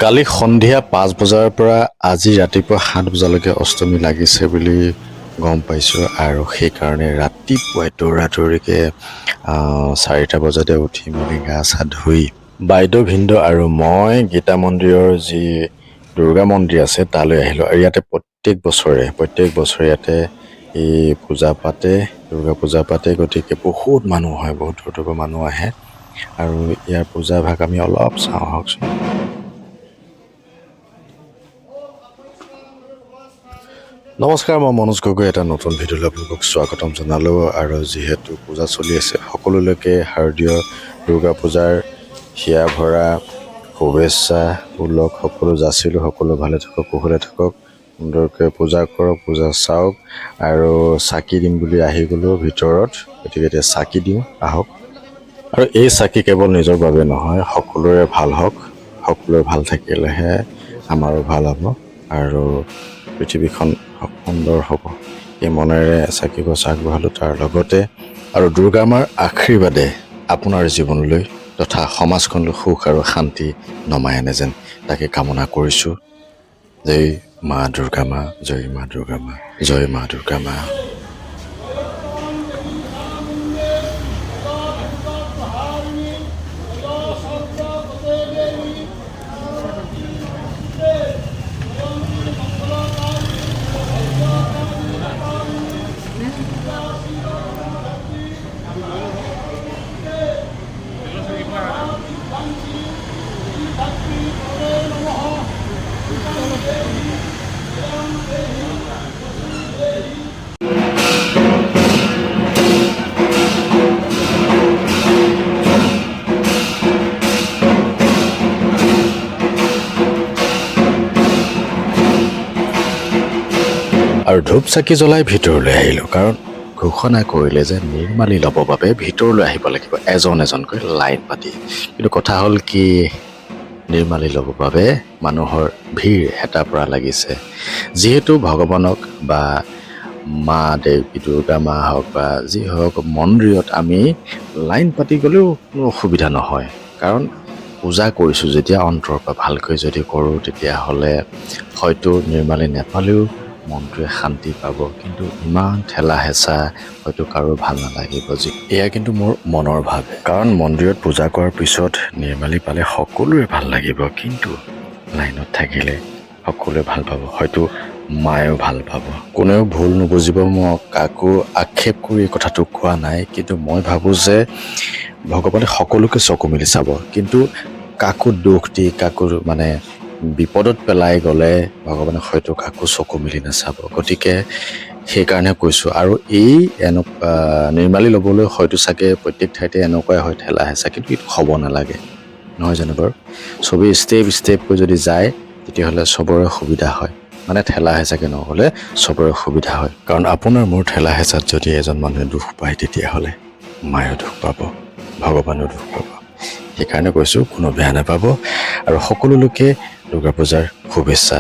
কালি সন্ধিয়া 5 বজাৰ পৰা আজি ৰাতিপুৱা 7 বজালৈকে অষ্টমী লাগিছে বুলি গম পাইছোঁ আৰু সেইকাৰণে ৰাতিপুৱাই দৌৰা দৌৰিকৈ 4টা বজাতে উঠি মেলি গা চা ধুই বাইদেউ, ভিনদেউ আৰু মই গীতা মন্দিৰৰ যি দুৰ্গা মন্দিৰ আছে তালৈ আহিলোঁ। আৰু ইয়াতে প্ৰত্যেক বছৰে ইয়াতে এই পূজা পাতে, দুৰ্গা পূজা পাতে। গতিকে বহুত মানুহ হয়, বহুত দূৰ দূৰৰ পৰা মানুহ আহে আৰু ইয়াৰ পূজা ভাগ আমি অলপ চাওঁ আহকচোন। নমস্কাৰ, মই মনোজ গগৈ, এটা নতুন ভিডিঅ'লৈ আপোনালোকক স্বাগতম জনালোঁ। আৰু যিহেতু পূজা চলি আছে, সকলোলৈকে শাৰদীয় দুৰ্গা পূজাৰ হিয়া ভৰা শুভেচ্ছা ওলক সকলো যাচিলোঁ। সকলো ভালে থাকক, কুশলে থাকক, সুন্দৰকৈ পূজা কৰক, পূজা চাওক। আৰু চাকি দিম বুলি আহি গ'লোঁ ভিতৰত, গতিকে এতিয়া চাকি দিওঁ আহক। আৰু এই চাকি কেৱল নিজৰ বাবে নহয়, সকলোৰে ভাল হওক। সকলোৰে ভাল থাকিলেহে আমাৰো ভাল হ'ব আৰু পৃথিৱীখন সুন্দৰ হ'ব। এই মনেৰে চাকি গছ আগবঢ়ালোঁ। তাৰ লগতে আৰু দুৰ্গা মাৰ আশীৰ্বাদে আপোনাৰ জীৱনলৈ তথা সমাজখনলৈ সুখ আৰু শান্তি নমাই আনে যেন, তাকে কামনা কৰিছোঁ। জয় মা দুৰ্গা মা, জয় মা দুৰ্গা মা, জয় মা দুৰ্গা মা। আৰু ধূপ চাকি জ্বলাই ভিতৰলৈ আহিলোঁ, কাৰণ ঘোষণা কৰিলে যে নিৰ্মালী ল'বৰ বাবে ভিতৰলৈ আহিব লাগিব এজন এজনকৈ লাইন পাতি। কিন্তু কথা হ'ল কি, নিৰ্মালী ল'বৰ বাবে মানুহৰ ভিৰ হেতা পৰা লাগিছে। যিহেতু ভগৱানক বা মা দেৱী দুৰ্গা মা হওক বা যি হওক, মন্দিৰত আমি লাইন পাতি গ'লেও কোনো অসুবিধা নহয়, কাৰণ পূজা কৰিছোঁ যেতিয়া অন্তৰৰ পৰা ভালকৈ যদি কৰোঁ, তেতিয়াহ'লে হয়তো নিৰ্মালী নেপালেও মনটোৱে শান্তি পাব। কিন্তু ইমান ঠেলা হেঁচা হয়তো কাৰো ভাল নালাগিব। যি এয়া কিন্তু মোৰ মনৰ ভাৱ, কাৰণ মন্দিৰত পূজা কৰাৰ পিছত নিৰ্মালী পালে সকলোৰে ভাল লাগিব, কিন্তু লাইনত থাকিলে সকলোৱে ভাল পাব, হয়তো মায়েও ভাল পাব। কোনেও ভুল নুবুজিব, মই কাকো আক্ষেপ কৰি এই কথাটো কোৱা নাই। কিন্তু মই ভাবোঁ যে ভগৱানে সকলোকে চকু মেলি চাব, কিন্তু কাকো দুখ দি কাকো মানে বিপদত পেলাই গ'লে ভগৱানে হয়তো কাকো চকু মেলি নাচাব। গতিকে সেইকাৰণে কৈছোঁ। আৰু এই এনেকুৱা নিৰ্মালী ল'বলৈ হয়তো চাগে প্ৰত্যেক ঠাইতে এনেকুৱাই হয় ঠেলা হেঁচা, কিন্তু এইটো হ'ব নালাগে, নহয় জানো বাৰু? চবেই ষ্টেপ ষ্টেপকৈ যদি যায়, তেতিয়াহ'লে চবৰে সুবিধা হয়, মানে ঠেলা হেঁচাকৈ নগ'লে চবৰে সুবিধা হয়। কাৰণ আপোনাৰ মোৰ ঠেলা হেঁচাত যদি এজন মানুহে দুখ পায়, তেতিয়াহ'লে মায়েও দুখ পাব, ভগৱানেও দুখ পাব। সেইকাৰণে কৈছোঁ, কোনো বেয়া নাপাব আৰু সকলো লোকে দুৰ্গা পূজাৰ শুভেচ্ছা